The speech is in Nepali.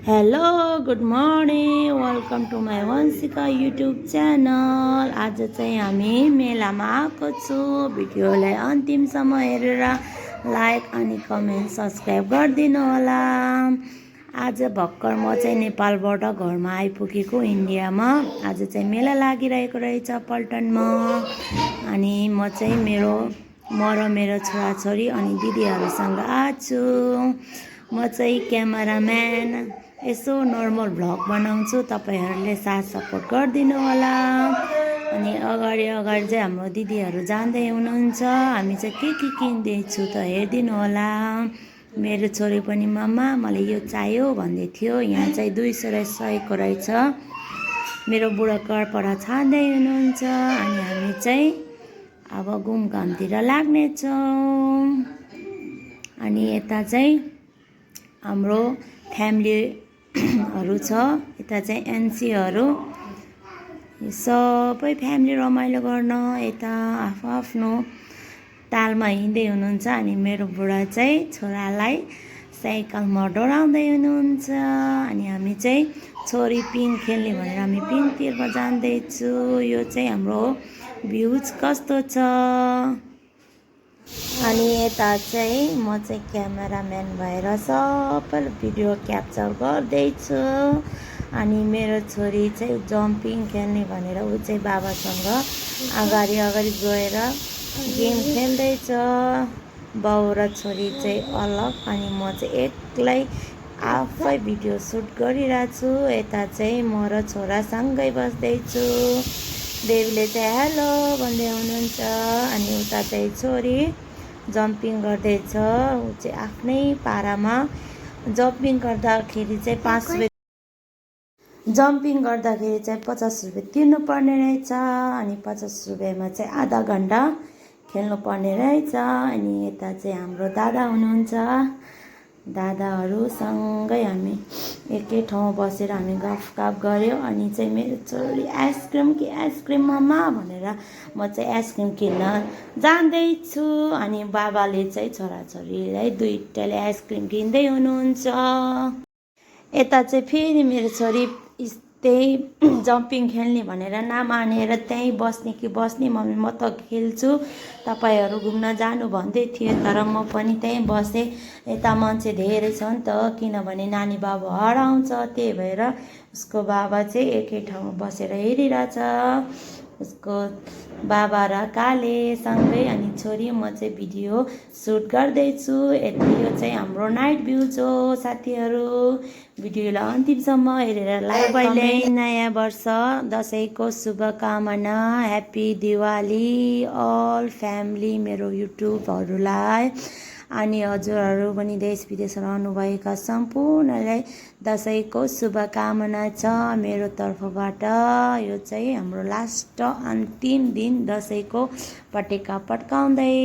Hello good morning welcome to my Vanshika YouTube channel. आज चाहिँ हामी मेलामा आएको छु। भिडियोलाई अन्तिमसम्म हेरेर लाइक अनि कमेन्ट सब्सक्राइब गरिदिनु होला। आज भर्खर म चाहिँ नेपालबाट घरमा आइपुगेको इन्डियामा। आज चाहिँ मेला लागिरहेको रहेछ पल्टनमा। अनि म चाहिँ मेरो छोराछोरी अनि दिदीहरूसँग आछु। म चाहिँ क्यामेराम्यान, यसो नर्मल भ्लग बनाउँछु, तपाईहरूले साथ सपोर्ट गरिदिनु होला। अनि अगाडि चाहिँ हाम्रो दिदीहरू जाँदै हुनुहुन्छ। हामी चाहिँ के किन्दैछु त हेरिदिनु होला। मेरो छोरी पनि मम्मा मलाई यो चाहियो भन्दै थियो। यहाँ चाहिँ 200 को रहेछ। मेरो बुढा करपडा छान्दै हुनुहुन्छ। अनि हामी चाहिँ अब घुमघामतिर लाग्नेछौँ। अनि यता चाहिँ हाम्रो फ्यामिलीहरू छ। यता चाहिँ एनसीहरू सबै फ्यामिली रमाइलो गर्न यता आफ्नो तालमा हिँड्दै हुनुहुन्छ। अनि मेरो बुढा चाहिँ छोरालाई साइकलमा डोराउँदै हुनुहुन्छ। अनि हामी चाहिँ छोरी पिङ खेल्ने भनेर हामी पिङतिर जाँदैछु। यो चाहिँ हाम्रो भ्यूज कस्तो छ। अनि यता चाहिँ म चाहिँ क्यामेराम्यान भएर सबै भिडियो क्याप्चर गर्दैछु। अनि मेरो छोरी चाहिँ जम्पिङ खेल्ने भनेर ऊ चाहिँ बाबासँग अगाडि गएर गेम खेल्दैछ। बाउ र छोरी चाहिँ अलग। अनि म चाहिँ एक्लै आफै भिडियो सुट गरिरहेको छु। यता चाहिँ म र छोरा सँगै बस्दैछु। देवीले चाहिँ हेलो भन्दै हुनुहुन्छ। अनि उता चाहिँ छोरी जम्पिङ गर्दैछ। ऊ चाहिँ आफ्नै पारामा जम्पिङ गर्दाखेरि चाहिँ 5 रुपियाँ, जम्पिङ गर्दाखेरि चाहिँ 50 रुपियाँ तिर्नुपर्ने रहेछ। अनि 50 रुपियाँमा चाहिँ आधा घन्टा खेल्नुपर्ने रहेछ। अनि यता चाहिँ हाम्रो दादा हुनुहुन्छ। दादाहरूसँगै हामी एकै ठाउँ बसेर हामी गफगाफ गऱ्यौँ। अनि चाहिँ मेरो छोरी आइसक्रिम मम्मा भनेर म चाहिँ आइसक्रिम किन्न जाँदैछु। अनि बाबाले चाहिँ छोराछोरीलाई दुईटाले आइसक्रिम किन्दै हुनुहुन्छ। यता चाहिँ फेरि मेरो छोरी त्यही जम्पिङ खेल्ने भनेर नमानेर त्यहीँ बस्ने कि बस्ने मम्मी म त खेल्छु, तपाईँहरू घुम्न जानु भन्दै थियो। तर म पनि त्यहीँ बसेँ। यता मान्छे धेरै छ नि त, किनभने नानी बाबु हराउँछ। त्यही भएर उसको बाबा चाहिँ एकै ठाउँमा बसेर हेरिरहेछ। उसको बाबा र काले सँगै। अनि छोरी म चाहिँ भिडियो सुट गर्दैछु। यो चाहिँ हाम्रो नाइट भ्यूज हो साथीहरू। भिडियोलाई अन्तिमसम्म हेरेर लाइक कमेन्ट। नयाँ वर्ष दसैँको शुभकामना। ह्याप्पी दिवाली अल फ्यामिली मेरो युट्युबहरूलाई। अनि हजुरहरू पनि देश विदेश रहनुभएका सम्पूर्णलाई दसैँको शुभकामना छ मेरो तर्फबाट। यो चाहिँ हाम्रो लास्ट अन्तिम दिन दसैँको पटेका पड्काउँदै